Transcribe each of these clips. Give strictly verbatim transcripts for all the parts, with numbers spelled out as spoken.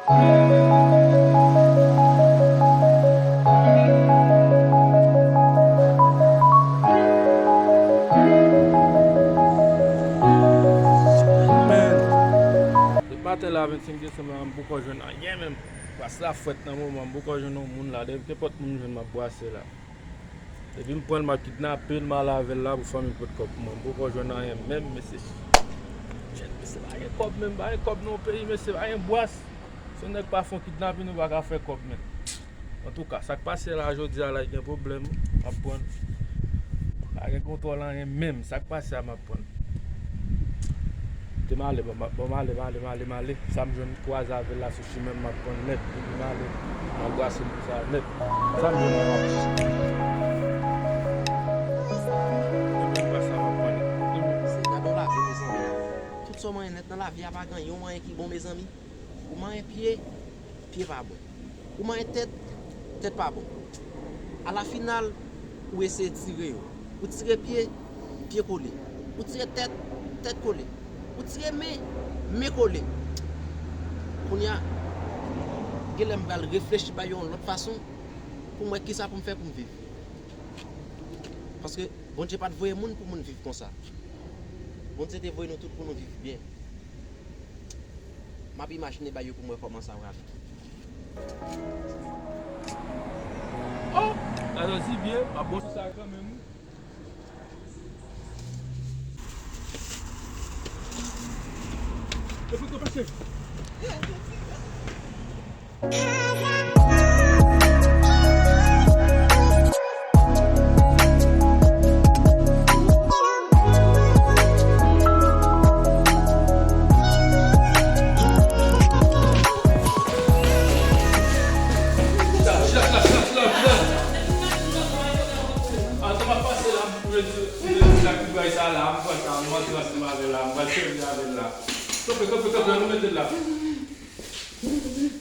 Depi maten la, vennsenk desanm la, m poko jwenn anyen menm. Bras la frèt nan moman, m poko jwenn yon moun la. Depi nenpòt moun m jwenn, m ap bwase la. Depi m pran l, m ap kidnape l, m ale avè l la pou fanmi pot kòb pou mwen. M poko jwenn anyen menm, mesye. Shit, mesye, pa gen kòb menm, pa gen kòb nan yon peyi, mesye, pa gen bwase. Si yon nèg pa fè yon kidnapin, ou pa ka fè kòb menm. Antouka, sa k pase la jodi a la, gen pwoblèm, m ap pran. Pa gen kontwòl anyen menm, sa k pase a, m ap pran. Te m ale, bon, m ale, m ale, m ale, m ale. Sa m jwenn kwaze avè l la sou chimen m, m ap pran nèt. Epi m ale, m anbrase moun sa a nèt. Sa m jwenn nan m ap pran. Epi m pran sa m ap pran nèt. Se gade yon lavi, mezanmi. Tout sa w manyen nèt nan lavi a pa gen yon manyen ki bon, mezanmi. Ou manyen pye, pye pa bon. Ou manyen tèt, tèt pa bon. Alafinal, ou eseye tire yo. Ou tire pye, pye kole. Ou tire tèt, tèt kole. Ou tire men, men kole. Kounye a, genlè m pral reflechi bay yo yon lòt fason pou m wè kisa pou m fè pou m viv. Paske Bondye pa t voye moun pou moun viv konsa. Bondye te voye nou tout pou nou viv byen. M ap imajine bagay yo pou m wè kòman sa prale. Oh! Gade yon zibye, m ap bon sou sa kanmenm, wi. E pou tou pase. Sa, sa, sa, sa, sa, sa. Atann, m ap pase la, m jwenn ti, m jwenn ti lakibay sa la, m pran sa, m rantre ansanm avè l la, m pral sèvi avè l la. Kanpe, kanpe, kanpe, ann nou mete l la.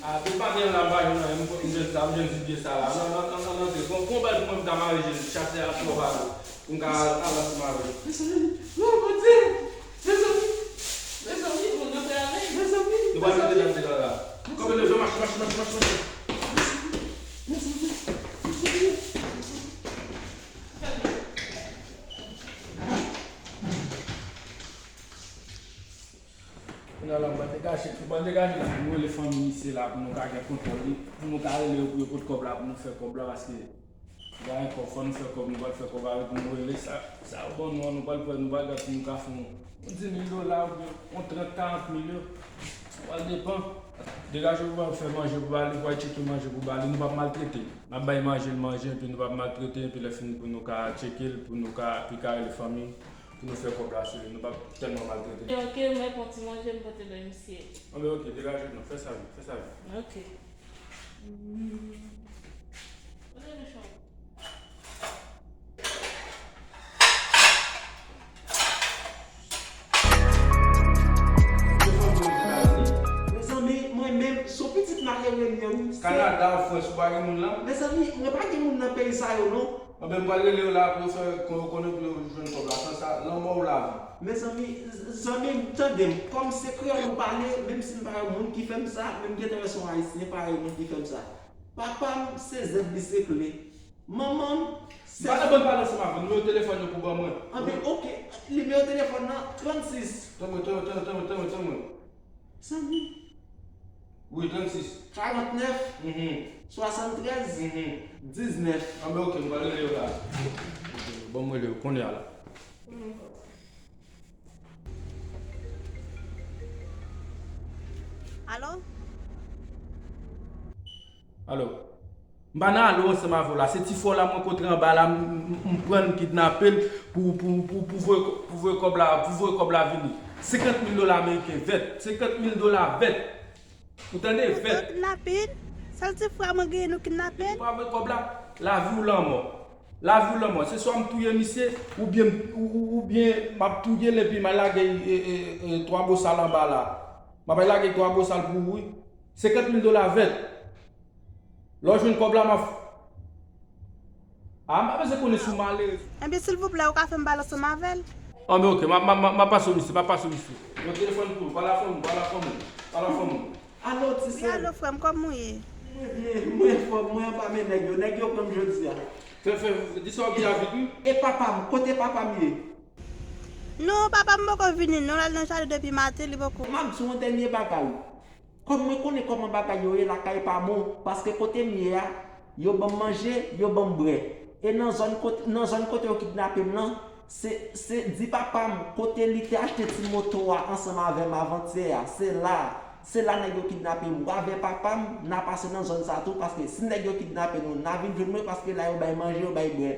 A, depi maten la, m pa jwenn anyen, m jwenn sa, m jwenn ti pye sa la. Nan, nan, nan, nan, nan, bon, bon, bay pou mwen, m ta mare je l, chasè a twò ba l, pou m ka al ansanm avè l. Mezanmi, non, Bondye! Mezanmi! Mezanmi, moun yo fè avè l. Mezanmi! Nou pa mete nan dedan la. Kanpe, leve, mache, mache, mache, mache, mache. Mezanmi! Mezanmi! Kounye a la, m pral degaje, m pral degaje la pou nou rele fanmi misye la, pou nou ka gen kontwòl li, pou nou ka rele yo, pou yo pot kòb la, pou nou fè kòb la, paske nou pa gen kòb, fò nou fè kòb, nou pral fè kòb avèk nou rele sa, sa yo ban nou an, nou pral pran, nou pral gade si nou ka fè yon, yon dis mil dola oubyen yon trant, karant mil yo, sa pral depann. Degaje pou ba l fè manje pou ba li, pou al tcheke manje pou ba li, nou p ap maltrete l. N ap bay manje, l manje, epi nou p ap maltrete l, epi lè fini pou nou ka tcheke l, pou nou ka, epi ka rele fanmi, pou nou fè kòb la sou li. Nou p ap tèlman maltrete l. Ok, ok, mwen pran ti manje, m pote bay misye. Anben, ok, degaje w non, fè sa vit, fè sa vit. Ok. Mm. Poze mouch ou. Mezanmi, mwen menm, se yon pitit malere m ye, wi. Kanada, Frans, ou pa gen moun la? Mezanmi, mwen pa gen moun nan peyi sa yo, non. Anben, m pral rele yo la pou yo fè, pou yo konnen pou yo jwenn kòb la. San sa, lanmò ou lavi? Mezanmi, zanmi m, tande m. Kòm se kreyòl ou pale, menm si m pa yon moun ki fè m sa, men m gentan wè se yon ayisyen parèy mwen ki fè m sa. Papa m, se zèb li se kle. Manman m, se... M pa nan bann pale ansanm avè w. Nimewo telefòn yo pou ban mwen. Anben, ok. Nimewo telefòn nan, trannsis. Tann mwen, tann mwen, tann mwen, tann mwen, tann mwen, tann mwen. Zanmi. Wi, trannsis. Karantnèf. Mhm. Swasanntrèz. Mhm. Diznèf. Anben, ok, m pral rele yo la. Ban mwen rele yo kounye a la. Alo? Alo. M pa nan alo ansanm avè w la. Se ti frè w la m rankontre anba la, m, m, m pran l, m kidnape l pou, pou, pou, pou voye, pou voye kòb la, pou voye kòb la vini. Senkant mil dola ameriken vèt. Senkant mil dola vèt. Ou tande? Vèt. Yo kidnape l? Sèl ti frè mwen genyen nou kidnape l? Epi pa voye kòb la, lavi w lanmò. Lavi w lanmò. Se swa m touye misye, oubyen, ou, ou, oubyen m ap touye l epi m al lage, e, e, e, twa bosal anba la. M ap al lage twa bosal pou ou, wi. Senkant mil dola vèt. Lè w jwenn kòb la, m ap... A, m pa bezwen konnen si w malere. Enben, silvouplè, ou ka fè m pale ansanm avè l? Anben, ok, m ap, m ap, m ap, m ap pase w misye, m ap pase w misye. Yon telefòn pou ou, pale a fanmi w, pale a fanmi w, pale a fanmi w. Alo, ti Wi, alo, frè m, kòman w ye? Mwen byen, mwen anfòm, mwen anba men nèg yo. Nèg yo pran m jodi a. Fè, fè, di sa w gen a vin wi. E papa m, kote papa m ye? Non, papa m poko vini, non, l al nan jaden depi maten, li poko. M ap di w yon dènye bagay. Kòm mwen konnen kòman bagay yo ye lakay pa m, paske kote m ye a, yo ban m manje, yo ban m bwè. E nan zòn kote, nan zòn kote yo kidnape m lan, se, se di papa m, kote li te achte ti moto a ansanm avè m avantyè a, se la, se la nèg yo kidnape m. W avè papa m, n a pase nan zòn sa tou, paske si nèg yo kidnape nou, n a vin jwenn mwen, paske la yo bay manje, yo bay bwè.